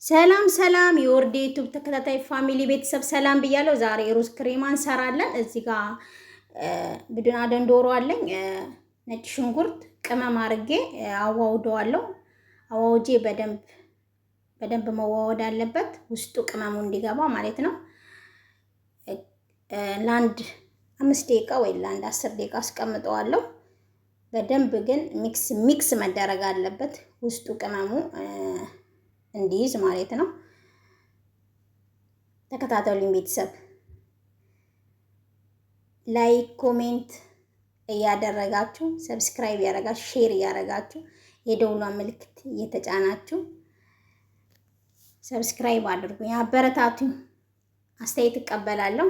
ሰላም ሰላም የወርዴ ዩቲዩብ ተከታታይ family ቤተሰብ ሰላም ብያለሁ። ዛሬ ሩዝ ክሬማ እንሰራለን። እዚህ ጋር بدون عدن ዶሮ አለኝ። ነጭ ሽንኩርት ቅመም አድርጌ አዋውደዋለሁ። አዋውጄ በደንብ በደንብ መዋወድ አለበት ውስጡ ቅመሙ እንዲገባ ማለት ነው። ለአንድ 5 ደቂቃ ወይ ለአንድ 10 ደቂቃ አስቀምጠዋለሁ። በደንብ ግን mix mix መደረግ አለበት ውስጡ ቅመሙ እንዲይዝ ማለት ነው። ተከታተሉኝ ቤተሰብ። Like፣ comment እያደረጋችሁ፣ subscribe እያደረጋችሁ፣ share እያደረጋችሁ፣ የደውሏን ምልክት እየተጫናችሁ subscribe አድርጉኝ፣ አበረታቱኝ። አስተያየት እቀበላለሁ።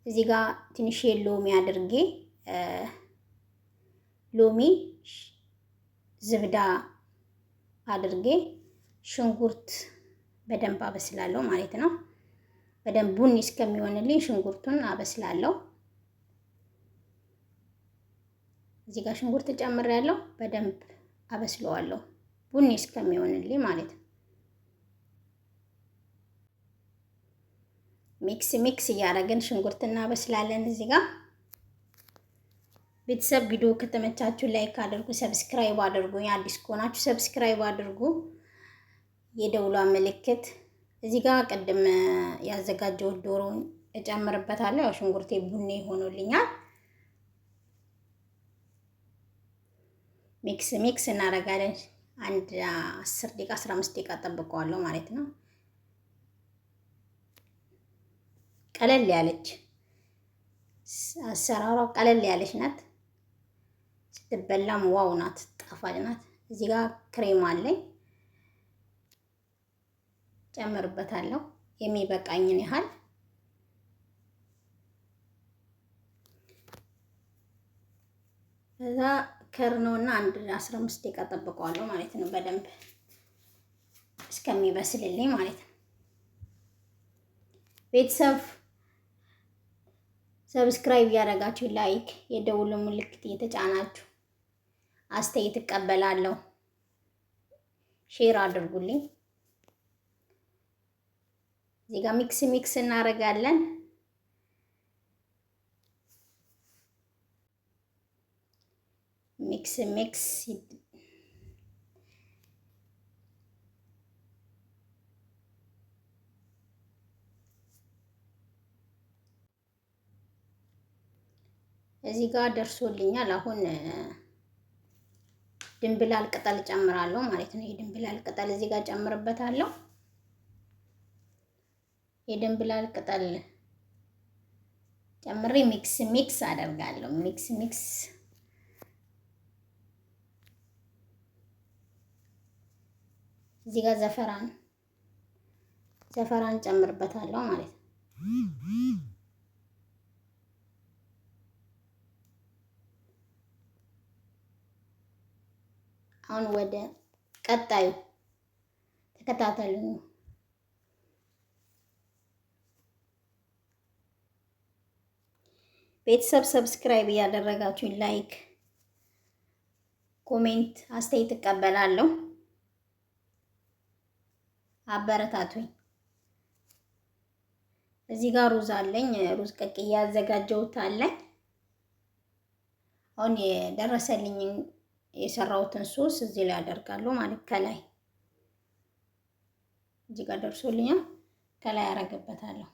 እዚህ ጋር ትንሽ ሎሚ አድርጌ፣ ሎሚ زبدة አድርጌ ሽንኩርት በደንብ አበስላለሁ ማለት ነው። በደንብ ቡኒ እስከሚሆንልኝ ሽንኩርቱን አበስላለሁ። እዚህ ጋር ሽንኩርት ጨምሬያለሁ። በደንብ አበስለዋለሁ ቡኒ እስከሚሆንልኝ ማለት ነው። Mix mix እያደረግን ሽንኩርት እናበስላለን እዚህ ጋር። ቤተሰብ፣ ቪዲዮ ከተመቻችሁ like አድርጉ፣ subscribe አድርጉ። አዲስ ከሆናችሁ subscribe አድርጉ። የደውሏ ምልክት። እዚህ ጋር ቅድም ያዘጋጀሁት ዶሮውን እጨምርበታለሁ። ያው ሽንኩርቴ ቡኒ ሆኖልኛል። Mix mix እናደርጋለን። አንድ 10 ደቂቃ፣ 15 ደቂቃ ጠብቀዋለሁ ማለት ነው። ቀለል ያለች አሰራሯ ቀለል ያለች ናት። ስትበላም wow ናት፣ ጣፋጭ ናት። እዚህ ጋር ክሬም አለኝ፣ ጨምርበታለሁ የሚበቃኝን ያህል። ከዛ ከርነውና አንድ 15 ደቂቃ ጠብቀዋለሁ ማለት ነው፣ በደንብ እስከሚበስልልኝ ማለት ነው። ቤተሰብ፣ subscribe እያደረጋችሁ፣ like፣ የደውል ምልክት እየተጫናችሁ፣ አስተያየት እቀበላለሁ። Share አድርጉልኝ። እዚህ ጋር mix mix እናደርጋለን። Mix mix። እዚህ ጋር ደርሶልኛል። አሁን ድንብላል ቅጠል ጨምራለሁ ማለት ነው። የድንብላል ቅጠል እዚህ ጋር ጨምርበታለሁ። የድንብላል ቅጠል ጨምሬ mix mix አደርጋለሁ። Mix mix። እዚህ ጋር زعفران زعفران ጨምርበታለሁ ማለት ነው። አሁን ወደ ቀጣዩ ተከታተሉ። ቤተሰብ፣ subscribe እያደረጋችሁ፣ like፣ comment፣ አስተያየት እቀበላለሁ። አበረታቱኝ። እዚህ ጋር ሩዝ አለኝ። ሩዝ ቀቅዬ ያዘጋጀሁት አለኝ። አሁን የደረሰልኝ የሰራሁትን ሶስ እዚህ ላይ አደርጋለሁ ማለት ከላይ። እዚህ ጋር ደርሶልኛል። ከላይ አረግበታለሁ።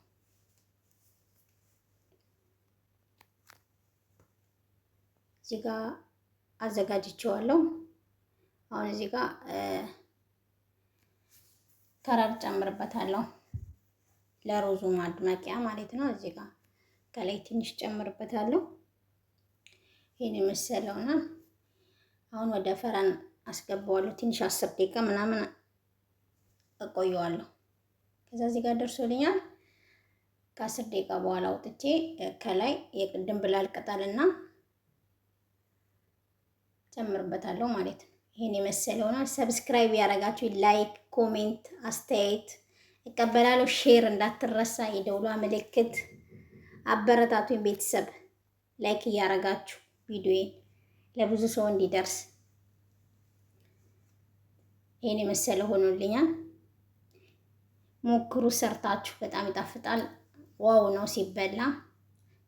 እዚህ ጋር አዘጋጅቼዋለሁ። አሁን እዚህ ጋር color ጨምርበታለሁ ለሩዙ ማድመቂያ ማለት ነው። እዚህ ጋር ከላይ ትንሽ ጨምርበታለሁ። ይህን የመሰለውና አሁን ወደ فرن አስገባዋለሁ። ትንሽ 10 ደቂቃ ምናምን እቆየዋለሁ። ከዛ እዚህ ጋር ደርሶልኛል። ከ10 ደቂቃ በኋላ አውጥቼ ከላይ የድንብላል ቅጠልና ጨምርበታለሁ ማለት ነው። ይህን የመሰለ ሆኗል። Subscribe ያደረጋችሁ like፣ comment፣ አስተያየት እቀበላለሁ። Share እንዳትረሳ፣ የደውሏ ምልክት። አበረታቱኝ ቤተሰብ፣ like እያደረጋችሁ ቪዲዮዬን ለብዙ ሰው እንዲደርስ። ይሄን የመሰለ ሆኖልኛል። ሞክሩ ሰርታችሁ፣ በጣም ይጣፍጣል። Wow ነው ሲበላ።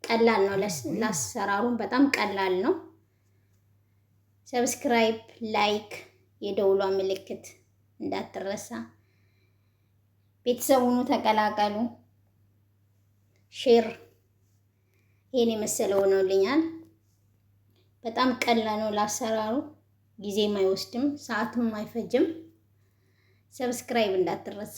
ቀላል ነው ለአሰራሩም በጣም ቀላል ነው። Subscribe፣ like፣ የደውሏ ምልክት እንዳትረሳ። ቤተሰቡኑ ተቀላቀሉ። Share። ይሄን የመሰለ ሆኖልኛል። በጣም ቀላል ነው ለአሰራሩ፣ ጊዜም አይወስድም፣ ሰዓትም አይፈጅም። Subscribe እንዳትረሳ።